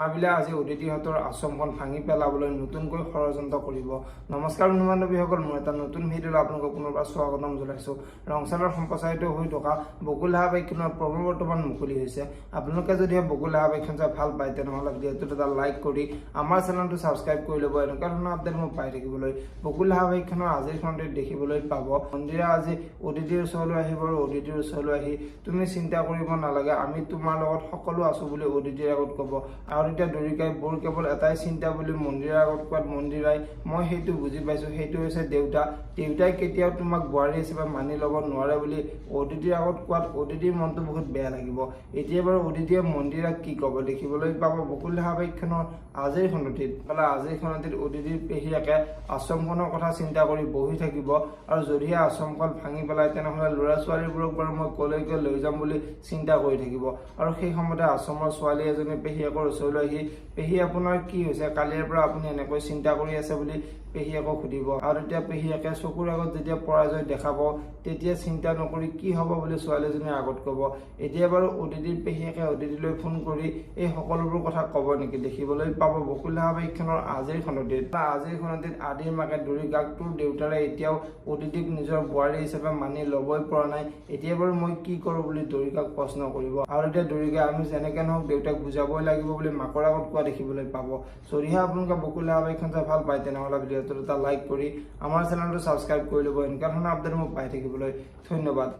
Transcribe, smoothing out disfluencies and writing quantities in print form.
মাবিলে আজি অদিতিহঁতৰ আশ্ৰমখন ভাঙি পেলাবলৈ নতুনকৈ ষড়যন্ত্ৰ কৰিব। নমস্কাৰ বন্ধু বান্ধৱীসকল, মোৰ এটা নতুন ভিডিঅ'লৈ আপোনালোকক পুনৰবাৰ স্বাগতম জনাইছোঁ। ৰংচালৰ সম্প্ৰচাৰিত হৈ থকা বকুল ধাৰাবাহিকখনৰ প্ৰমো বৰ্তমান মুকলি হৈছে। আপোনালোকে যদিহে বকুল ধাৰাবাহিকখন চাই ভাল পায়, তেনেহ'লে ভিডিঅ'টোত এটা লাইক কৰি আমাৰ চেনেলটো ছাবস্ক্ৰাইব কৰি ল'ব, এনেকুৱা ধৰণৰ আপডেট মই পাই থাকিবলৈ। বকুল ধাৰাবাহিকখনৰ আজিৰ খণ্ডটিত দেখিবলৈ পাব, মন্দিৰা আজি অদিতিৰ ওচৰলৈ আহিব আৰু অদিতিৰ ওচৰলৈ আহি "তুমি চিন্তা কৰিব নালাগে, আমি তোমাৰ লগত সকলো আছো" বুলি অদিতিৰ আগত ক'ব। আৰু তেতিয়া দৰিকাই "বোৰ কেৱল এটাই চিন্তা" বুলি মন্দিৰাৰ আগত কোৱাত মন্দিৰাই "মই সেইটো বুজি পাইছো, সেইটো হৈছে দেউতা। দেউতাই কেতিয়াও তোমাক বোৱাৰী হিচাপে মানি ল'ব নোৱাৰে" বুলি অদিতিৰ আগত কোৱাত অদিতিৰ মনটো বহুত বেয়া লাগিব। এতিয়া বাৰু অদিতিয়ে মন্দিৰাক কি ক'ব, দেখিবলৈ পাব বকুল ধাৰাবাহিকখনৰ আজিৰ খণ্ডটিত। ইফালে আজিৰ খণ্ডটিত অদিতিৰ পেহীয়েকে আশ্ৰমখনৰ কথা চিন্তা কৰি বহি থাকিব আৰু যদিহে আশ্ৰমখন ভাঙি পেলাই, তেনেহ'লে ল'ৰা ছোৱালীবোৰক বাৰু মই কলৈকে লৈ যাম বুলি চিন্তা কৰি থাকিব। আৰু সেই সময়তে আশ্ৰমৰ ছোৱালী এজনী পেহীয়েকৰ ওচৰলৈ আহি "পেহী, আপোনাৰ কি হৈছে? কালিৰ পৰা আপুনি এনেকৈ চিন্তা কৰি আছে" বুলি পেহীয়েকক সুধিব। আৰু তেতিয়া পেহীয়েকে চকুৰ আগত যেতিয়া পৰাজয় দেখাব, তেতিয়া চিন্তা নকৰি কি হ'ব বুলি ছোৱালীজনীৰ আগত ক'ব। এতিয়া বাৰু অদিতিৰ পেহীয়েকে অদিতিলৈ ফোন কৰি এই সকলোবোৰ কথা ক'ব নেকি, দেখিবলৈ পাব বকুল ধাৰাবাহিকখনৰ আজিৰ খণ্ডটিত। আজিৰ খণ্ডটিত আদিৰ মাকে দৰিকাক "তোৰ দেউতাৰে এতিয়াও অদিতিক নিজৰ বোৱাৰী হিচাপে মানি ল'বই পৰা নাই, এতিয়া বাৰু মই কি কৰোঁ" বুলি দৰিকাক প্ৰশ্ন কৰিব। আৰু এতিয়া দৰিকাই "আমি যেনেকে নহওক দেউতাক বুজাবই লাগিব" বুলি মাকৰ আগত কোৱা দেখিবলৈ পাব। যদিহে আপোনালোকে বকুল ধাৰাবাহিকখন চাই ভাল পায়, তেনেহ'লে ভিডিঅ'টোত এটা লাইক কৰি আমাৰ চেনেলটো ছাবস্ক্ৰাইব কৰি ল'ব, এনেকুৱা ধৰণৰ আপডেট মই পাই থাকিবলৈ। ধন্যবাদ।